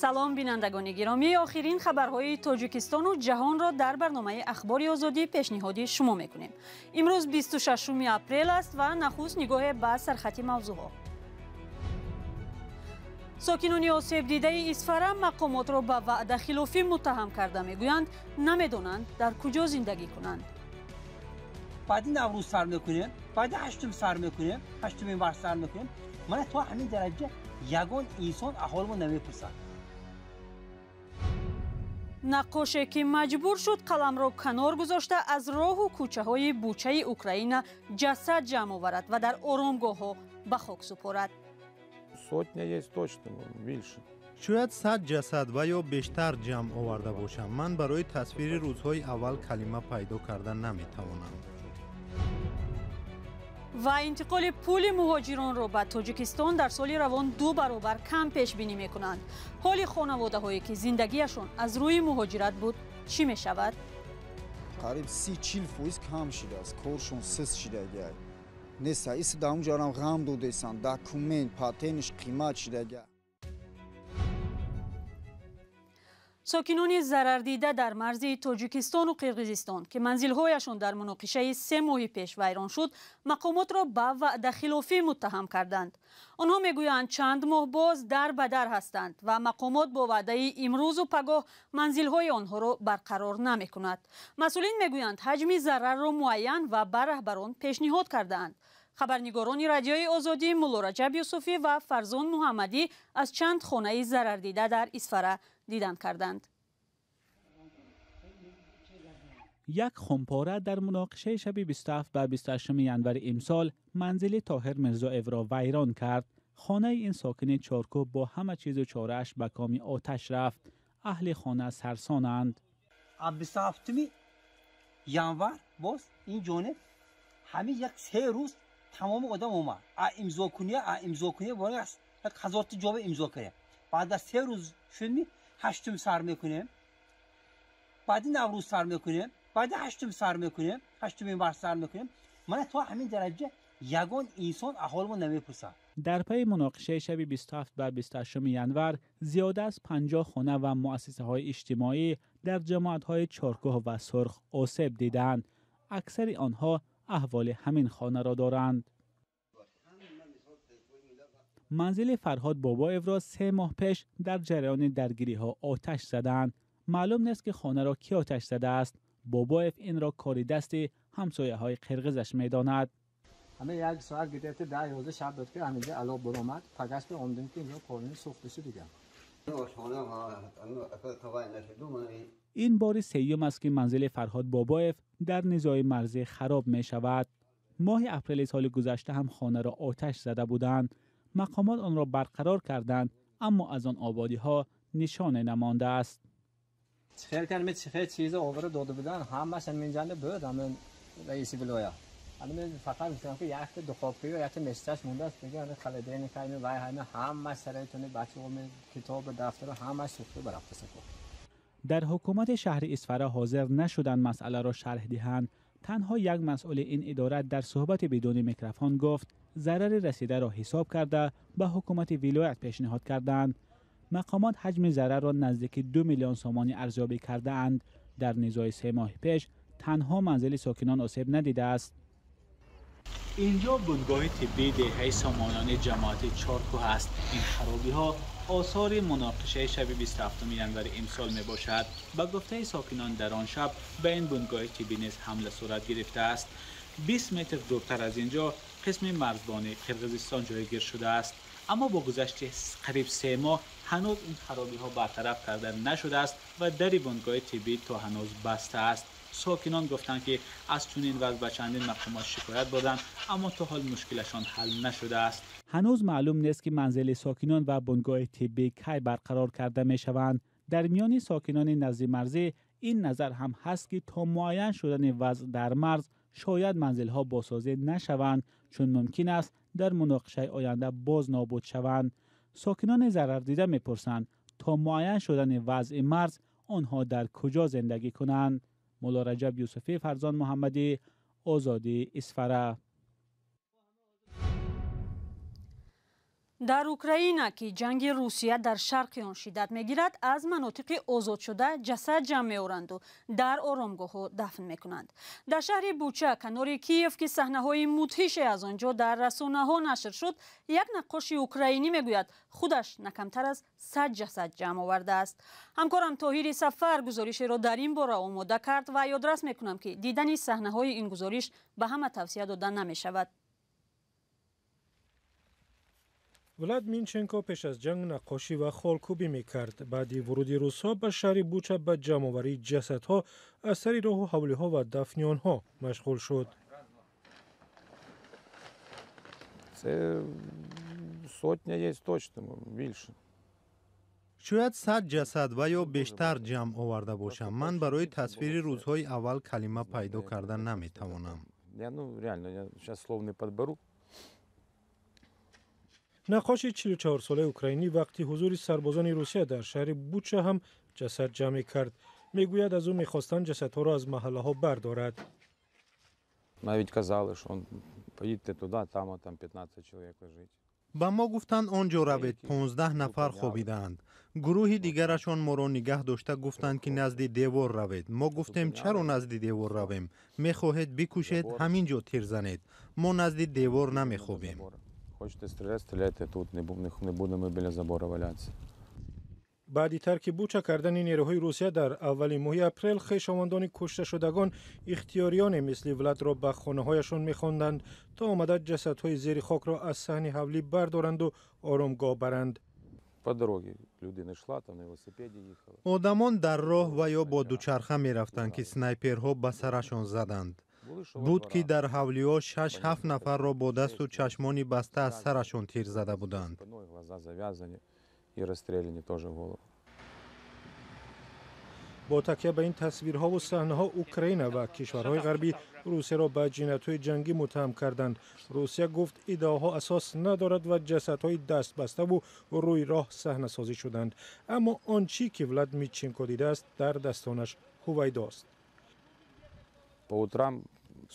Салом, бинандагони гиромӣ. Охирин хабарҳои Тоҷикистону ҷаҳонро дар барномаи Ахбори Озодӣ пешниҳоди шумо мекунем. Имрӯз 26 апрел аст ва нахуст нигоҳе ба сархати мавзӯъҳо. Сокинони осебдидаи Исфара мақомотро ба ваъдахилофӣ муттаҳам карда мегӯянд, намедонанд дар куҷо зиндагӣ кунанд. Баъди Наврӯз сар мекунем, баъди ҳаштум сар мекунем, ҳаштуми март сар мекунем. Мана то ҳамин дараҷа ягон инсон аҳолимо намепурсад. Наққоше ки маҷбур шуд қаламро канор гузошта аз роҳу кӯчаҳои Бучаи Украина ҷасад ҷамъ оварад ва дар оромгоҳҳо ба хок супорад. Сотня есть точно, більше. Шояд 100 ҷасад ва ё бештар ҷамъ оварда бошам. Ман барои тасвири рӯзҳои аввал калима пайдо карда наметавонам. Ва интиқоли пули муҳоҷиронро ба Тоҷикистон дар соли равон 2 баробар кам пешбинӣ мекунанд. Ҳоли хонаводаҳое ки зиндагиашон аз рӯи муҳоҷират буд, чӣ мешавад? Қариб 30-40% кам шудааст, коршон сис шудагиай. Неста, ис дар онҷарам ғам додесанд, документ, патентш қимат шудагиай. Сокинони зарардида дар марзи Тоҷикистону Қирғизистон, ки манзилҳояшон дар муноқишаи 3 моҳи пеш вайрон шуд, мақомотро ба ваъдахилофӣ муттаҳам карданд. Онҳо мегӯянд, чанд моҳ боз дар ба дар ҳастанд ва мақомот бо ваъдаи имрӯзу пагоҳ манзилҳои онҳоро барқарор намекунад. Масъулин мегӯянд, ҳаҷми зарарро муайян ва ба раҳбарон пешниҳод кардаанд. Хабарнигорони Радиои Озодӣ Муллораҷаб Юсуфӣ ва Фарзон Муҳаммадӣ аз чанд хонаи зарардида дар Исфара дидан карданд. Як хумпора дар муноқишаи шаби 27 ба 28 январи имсол манзили Тоҳир Мирзоевро вайрон кард. Хонаи ин сокини Чоркӯҳ бо ҳама чизу чорааш ба коми оташ рафт. Аҳли хона сарсонанд. 27 январ боз ин ҷониб ҳамин як се рӯз тамоми одам омад. Имзокунӣ, имзокунӣ як ҳазорта ҷоба имзо кардем. Баъд аз 3 рӯз шудми ҳаштум сар мекунем, баъди Наврӯз сар мекунем, баъди ҳаштум сар мекунем, ҳаштуми март сар мекунем. Мана то ҳамин дараҷа ягон инсон аҳолимо намепурсад. Дар пайи муноқишаи шаби 27 ба 28 январ зиёда аз 50 хона ва муассисаҳои иҷтимоӣ дар ҷамоатҳои Чоркӯҳ ва Сурх осеб диданд. Аксари онҳо аҳволи ҳамин хонаро доранд. Манзили Фарҳод Бобоевро 3 моҳ пеш дар ҷараёни даргириҳо оташ заданд. Маълум нест ки хонаро кӣ оташ задааст. Бобоев инро кори дасти ҳамсояҳои қирғизаш медонад. Ҳама як соат гирифта 10-11 шаб буд ки ҳаминҷа ало баромад. Пагаш омадем ки инҷо қонун сӯхта шуд дигар. Ин бори сеюм аст ки манзили Фарҳод Бобоев дар низои марзӣ хароб мешавад. Моҳи апрели соли гузашта ҳам хонаро оташ зада буданд. Мақомот онро барқарор карданд, аммо аз он ободиҳо нишоне намондааст. Чихел кардем, чихел чиза овара дода буданд, ҳамааш ҳаминҷанда буд, ҳамин раиси вилоя. Ҳамин фақат гуфтам ки якта духовкаю якта мешчаш мондааст, дигар ҳамин холодильник, ҳамин вай, ҳамин ҳамааш сароитони бачаҳо, китобу дафтару ҳамааш сӯхта барафтааст. Дар ҳукумати шаҳри Исфара ҳозир нашуданд масъаларо шарҳ диҳанд. Танҳо як масъули ин идора дар суҳбати бидуни микрофон гуфт, зарари расидаро ҳисоб карда ба ҳукумати вилоят пешниҳод карданд. Мақомот ҳаҷми зарарро наздики 2 миллион сомонӣ арзёбӣ кардаанд. Дар низои 3 моҳ пеш танҳо манзили сокинон осеб надидааст. Инҷо бунгоҳи тиббии деҳаи Сомониёни ҷамоати Чоркӯҳ аст. Ин харобиҳо осори муноқишаи шаби 27 январи имсол мебошад. Ба гуфтаи сокинон дар он шаб ба ин бунгоҳи тиббӣ низ ҳамла сурат гирифтааст. 20 метр дуртар аз инҷо қисми марзбонии Қирғизистон ҷойгир шудааст. Аммо бо гузашти қариб 3 моҳ ҳанӯз ин харобиҳо бартараф карда нашудааст ва дари бунгоҳи тиббӣ то ҳанӯз баста аст. Сокинон гуфтанд ки аз чунин вазъ ба чандин мақомот шикоят бурданд, аммо то ҳол мушкилашон ҳал нашудааст. Ҳанӯз маълум нест ки манзили сокинон ва бунгоҳи тиббӣ кай барқарор карда мешаванд. Дар миёни сокинони назди марзӣ ин назар ҳам ҳаст ки то муайян шудани вазъ дар марз шояд манзилҳо босозӣ нашаванд, чун мумкин аст дар муноқишаи оянда боз нобуд шаванд. Сокинони зарардида мепурсанд, то муайян шудани вазъи марз онҳо дар куҷо зиндагӣ кунанд. Муллораҷаб Юсуфӣ, Фарзон Муҳаммадӣ, Озодӣ, Исфара. Дар Украина, ки ҷанги Русия дар шарқи он шиддат мегирад, аз манотиқи озодшуда ҷасад ҷамъ меоранду дар оромгоҳҳо дафн мекунанд. Дар шаҳри Буча, канори Киев, ки саҳнаҳои мудҳише аз он ҷо дар расонаҳо нашр шуд, як наққоши украинӣ мегӯяд, худаш на камтар аз 100 ҷасад ҷамъ овардааст. Ҳамкорам Тоҳири Сафар гузоришеро дар ин бора омода кард ва ёдрас мекунам, ки дидани саҳнаҳои ин гузориш ба ҳама тавсия дода намешавад. Влад Минченко пеш аз ҷанг наққошӣ ва холкӯбӣ мекард. Баъди вуруди русҳо ба шаҳри Буча ба ҷамъоварии ҷасадҳо аз сари роҳу ҳавлиҳо ва дафни онҳо машғул шуд. Це сотня есть точно, більше. Шояд 100 ҷасад ва ё бештар ҷамъ оварда бошам. Ман барои тасвири рӯзҳои аввал калима пайдо карда наметавонам. Я, ну, реально, я сейчас слов не подберу. Наққоши 44-солаи украинӣ вақти ҳузури сарбозони Русия дар шаҳри Буча ҳам ҷасад ҷамъ мекард. Мегӯяд, аз ӯ мехостанд ҷасадҳоро аз маҳаллаҳо бардорад. Навіть казали, що поїдьте туди, там 15 чоловік лежить. Ба мо гуфтанд, он ҷо равед, 15 нафар хобидаанд. Гурӯҳи дигарашон моро нигаҳ дошта гуфтанд, ки назди девор равед. Мо гуфтем, чаро назди девор равем? Мехоҳед бикушед, ҳамин ҷо тир занед. Мо назди девор намехобем. Хочете стріляти, стріляйте тут, не будемо біля забору валятися. Баъди тарки Буча кардани нерӯҳои Русия дар аввали моҳи апрел, хешовандони кушташудагон ихтиёриёне мисли Владро ба хонаҳояшон мехонданд, то омада ҷасадҳои зери хокро аз саҳни ҳавлӣ бардоранду оромгоҳ баранд. По дороге людина йшла, там на велосипеді їхала. Одамон дар роҳ ва ё бо дучарха мерафтанд, ки снайперҳо ба сарашон заданд. Буд, ки дар ҳавлиҳо 6-7 нафарро бо дасту чашмони баста аз сарашон тир зада буданд. Бо такя ба ин тасвирҳову саҳнаҳо Украина ва кишварҳои ғарбӣ Русияро ба ҷиноятҳои ҷангӣ муттаҳам карданд. Русия гуфт, иддаоҳо асос надорад ва ҷасадҳои дастбаставу рӯи роҳ саҳнасозӣ шуданд. Аммо он чӣ ки Влад Митченко дидааст, дар дастонаш ҳувайдост.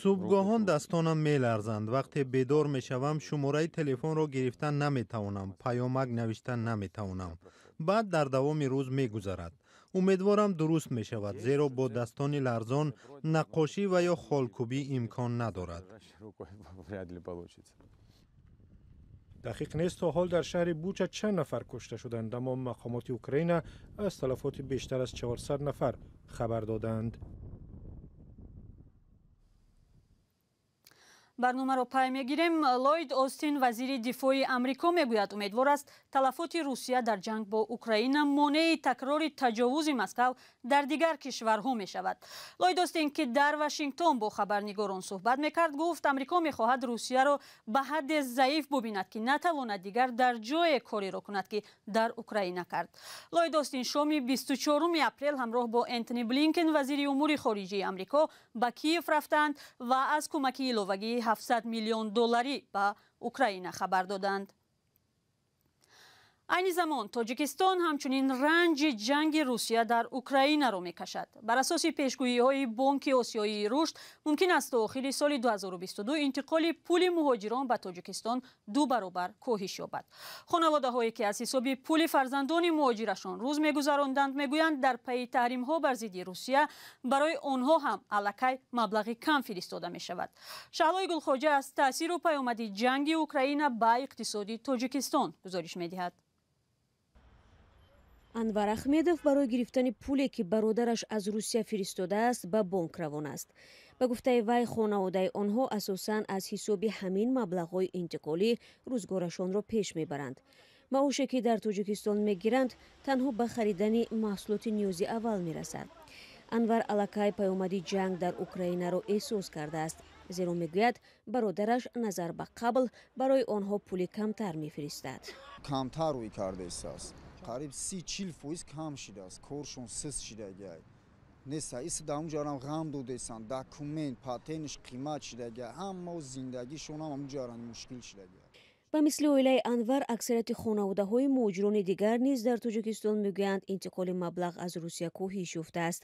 Субҳгоҳон дастонам меларзанд. Вақте бедор мешавам, шумораи телефонро гирифта наметавонам, паёмак навишта наметавонам. Баъд дар давоми рӯз мегузарад. Умедворам, дуруст мешавад, зеро бо дастони ларзон наққошӣ ва ё холкӯбӣ имкон надорад. Дақиқ нест, то ҳол дар шаҳри Буча чанд нафар кушта шуданд, аммо мақомоти Украина аз талафоти бештар аз 400 нафар хабар доданд. Барномаро пай мегирем. Ллойд Остин, вазири дифои Амрико, мегӯяд, умедвор аст, талафоти Русия дар ҷанг бо Украина монеи такрори таҷовузи Москав дар дигар кишварҳо мешавад. Ллойд Остин, ки дар Вашингтон бо хабарнигорон суҳбат мекард, гуфт, Амрико мехоҳад Русияро ба ҳадде заиф бубинад, ки натавонад дигар дар ҷое кореро кунад, ки дар Украина кард. Ллойд Остин шоми 24 апрел ҳамроҳ бо Энтони Блинкен, вазири умури хориҷии Амрико, ба Киев рафтанд ва аз кӯмаки иловагии 700 миллион долларӣ ба Украина хабар доданд. Айни замон Тоҷикистон ҳамчунин ранҷи ҷанги Русия дар Украинаро мекашад. Бар асоси пешгӯиҳои Бонки Осиёии рушд, мумкин аст то охири соли 2022 интиқоли пули муҳоҷирон ба Тоҷикистон 2 баробар коҳиш ёбад. Хонаводаҳое, ки аз ҳисоби пули фарзандони муҳоҷирашон рӯз мегузаронданд, мегӯянд, дар пайи таҳримҳо бар зидди Русия барои онҳо ҳам аллакай маблағи кам фиристода мешавад. Шаҳлои Гулхоҷа аз таъсиру паёмади ҷанги Украина ба иқтисоди Тоҷикистон гузориш медиҳад. Анвар Ахмедов барои гирифтани пуле, ки бародараш аз Русия фиристодааст, ба бонк равон аст. Ба гуфтаи вай, хонаводаи онҳо асосан аз ҳисоби ҳамин маблағҳои интиқолӣ рӯзгорашонро пеш мебаранд. Маоше, ки дар Тоҷикистон мегиранд, танҳо ба харидани маҳсулоти ниёзи аввал мерасад. Анвар аллакай паёмади ҷанг дар Украинаро эҳсос кардааст, зеро мегӯяд, бародараш назар ба қабл барои онҳо пули камтар мефиристад. Камтар рӯй кардаистааст. Қариб 30-40% кам шидааст, коршон сист шидагиай. Неста, ис дар онҷарам ғам додесанд, документ, патентш қимат шидагиай, ҳама зиндагишон ҳам онҷаран мушкил шидагиай. Ба мисли оилаи Анвар, аксарияти хонаводаҳои муҳоҷирони дигар низ дар Тоҷикистон мегӯянд, интиқоли маблағ аз Русия коҳиш ёфтааст.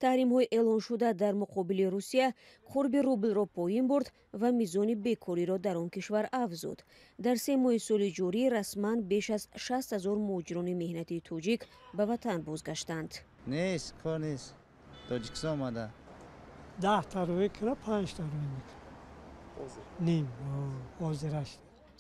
Таҳримҳои эълоншуда дар муқобили Русия қурби рублро поин бурд ва мизони бекориро дар он кишвар афзуд. Дар 3 моҳи соли ҷорӣ расман беш аз 60 ҳазор муҳоҷирони меҳнатии тоҷик ба ватан бозгаштанд. Нест, кор нест. Тоҷикистон омада. 10 та рӯй кира, 5 та рӯй мекунад. Ним, ҳозираш.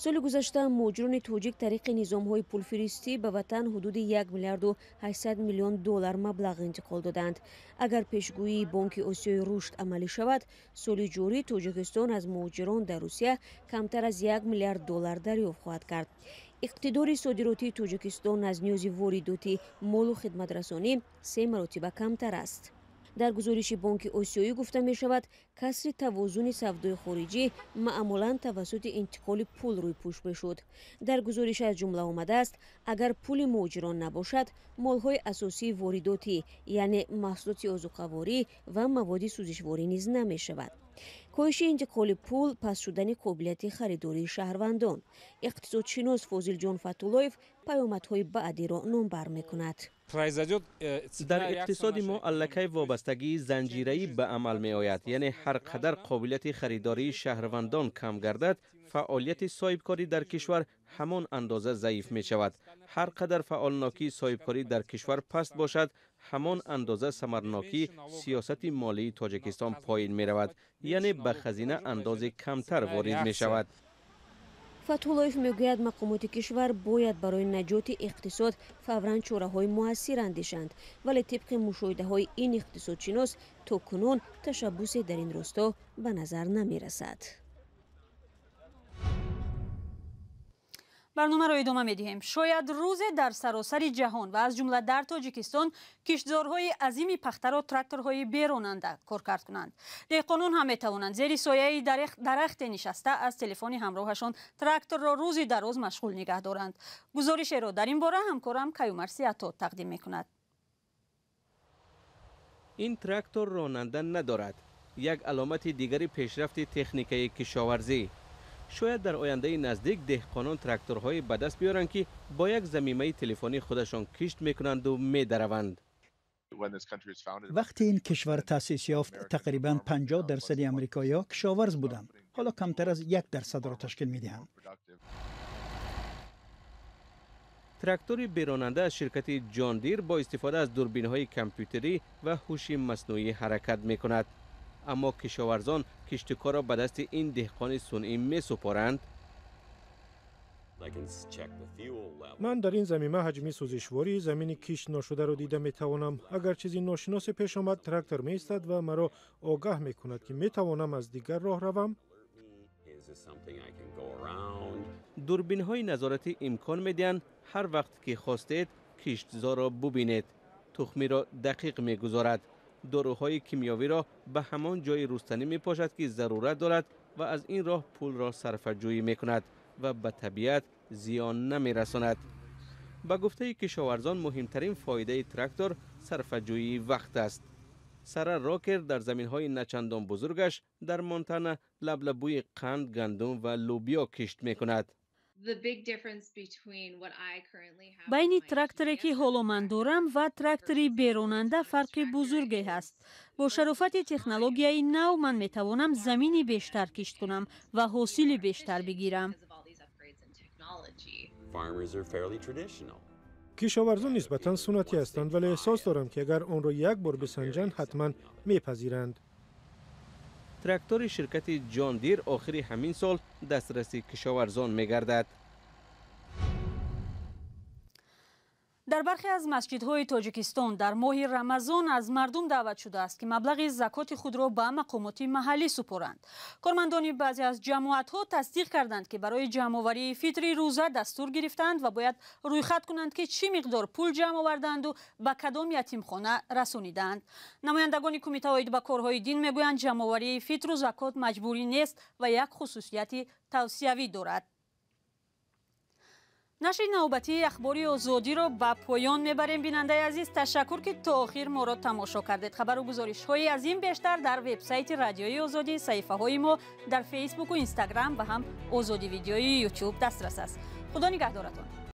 Соли гузашта муҳоҷирони тоҷик тариқи низомҳои пулфиристӣ ба ватан ҳудуди 1 миллиарду 800 миллион доллар маблағ интиқол доданд. Агар пешгӯии Бонки Осиёи Рушд амалӣ шавад, соли ҷорӣ Тоҷикистон аз муҳоҷирон дар Русия камтар аз 1 миллиард доллар дарёфт хоҳад кард. Иқтидори содиротии Тоҷикистон аз ниёзи воридоти молу хидматрасонӣ 3 маротиба камтар аст. Дар гузориши Бонки Осиёӣ гуфта мешавад, касри тавозуни савдои хориҷӣ маъмулан тавассути интиқоли пул рӯйпӯш мешуд. Дар гузориш аз ҷумла омадааст, агар пули муҳоҷирон набошад, молҳои асосии воридотӣ, яъне маҳсулоти озуқаворӣ ва маводи сӯзишворӣ низ намешавад. Коҳиши интиқоли пул паст шудани қобилияти харидории шаҳрвандон. Иқтисодшинос Фозилҷон Фатуллоев паёмадҳои баъдиро номбар мекунад. Дар иқтисоди мо аллакай вобастагии занҷираӣ ба амал меояд, яъне ҳар қадар қобилияти харидории шаҳрвандон кам гардад, фаъолияти соҳибкорӣ дар кишвар ҳамон андоза заиф мешавад. Ҳар қадар фаъолнокии соҳибкорӣ дар кишвар паст бошад, ҳамон андоза самарнокии сиёсати молии Тоҷикистон поин меравад, яъне ба хазина андози камтар ворид мешавад. Фатҳуллоев мегӯяд, мақомоти кишвар бояд барои наҷоти иқтисод фавран чораҳои муассир андешанд, вале тибқи мушоҳидаҳои ин иқтисодшинос то кунун ташаббусе дар ин росто ба назар намерасад. Барномаро идома медиҳем. Шояд рӯзе дар саросари ҷаҳон ва аз ҷумла дар Тоҷикистон киштзорҳои азими пахтаро тракторҳои беронанда коркард кунанд. Деҳқонон ҳам метавонанд зери сояи дарахте нишаста аз телефони ҳамроҳашон тракторро рӯзи дароз машғул нигаҳ доранд. Гузоришеро дар ин бора ҳамкорам Каюмар Сиато тақдим мекунад. Ин трактор ронанда надорад. Як аломати дигари пешрафти техникаи кишоварзӣ. Шояд дар ояндаи наздик деҳқонон тракторҳое ба даст биёранд, ки бо як замимаи телефонӣ худашон кишт мекунанду медараванд. Вақте ин кишвар таъсис ёфт, тақрибан 50% амрикоиҳо кишоварз буданд. Ҳоло камтар аз 1%-ро ташкил медиҳанд. Трактори беронанда аз ширкати Ҷон Дир бо истифода аз дурбинҳои компютерӣ ва ҳуши маснуӣ ҳаракат мекунад. Аммо кишоварзон киштукорро ба дасти ин деҳқони сунъӣ месупоранд. Ман дар ин замима ҳаҷми сӯзишвории замини кишт ношударо дида метавонам. Агар чизи ношиносе пеш омад, трактор меистад ва маро огаҳ мекунад, ки метавонам аз дигар роҳ равам. Дурбинҳои назоратӣ имкон медиҳанд ҳар вақт ки хостед киштзорро бубинед. Тухмиро дақиқ мегузорад. Доруҳои кимиёвиро ба ҳамон ҷои рустанӣ мепошад, ки зарурат дорад, ва аз ин роҳ пулро сарфаҷӯӣ мекунад ва ба табиат зиён намерасонад. Ба гуфтаи кишоварзон, муҳимтарин фоидаи трактор сарфаҷӯии вақт аст. Сара Рокер дар заминҳои начандон бузургаш дар Монтана лаблабӯи қанд, гандум ва лӯбиё кишт мекунад. Байни тракторе ки ҳоло ман дорам ва трактори беронанда фарқи бузурге ҳаст. Бо шарофати технологияи нав ман метавонам замини бештар кишт кунам ва ҳосили бештар бигирам. Кишоварзон нисбатан суннатӣ ҳастанд, вале эҳсос дорам, ки агар онро як бор бисанҷанд, ҳатман мепазиранд. Трактори ширкати Ҷон Дир охири ҳамин сол дастраси кишоварзон мегардад. Дар бархе аз масҷидҳои Тоҷикистон дар моҳи Рамазон аз мардум даъват шудааст, ки маблағи закоти худро ба мақомоти маҳаллӣ супоранд. Кормандони баъзе аз ҷамоатҳо тасдиқ карданд, ки барои ҷамъоварии фитри рӯза дастур гирифтаанд ва бояд рӯйхат кунанд, ки чӣ миқдор пул ҷамъ овардаанду ба кадом ятимхона расонидаанд. Намояндагони кумита оид ба корҳои дин мегӯянд, ҷамъоварии фитру закот маҷбурӣ нест ва як хусусияти тавсиявӣ дорад. Нашри навбатии Ахбори Озодиро ба поён мебарем. Бинандаи азиз, ташаккур, ки то охир моро тамошо кардед. Хабару гузоришҳои аз ин бештар дар вебсайти Радиои Озодӣ, саҳифаҳои мо дар Фейсбуку Инстаграм ва ҳам Озодӣ Видеои Ютуб дастрас аст. Худо нигаҳдоратон.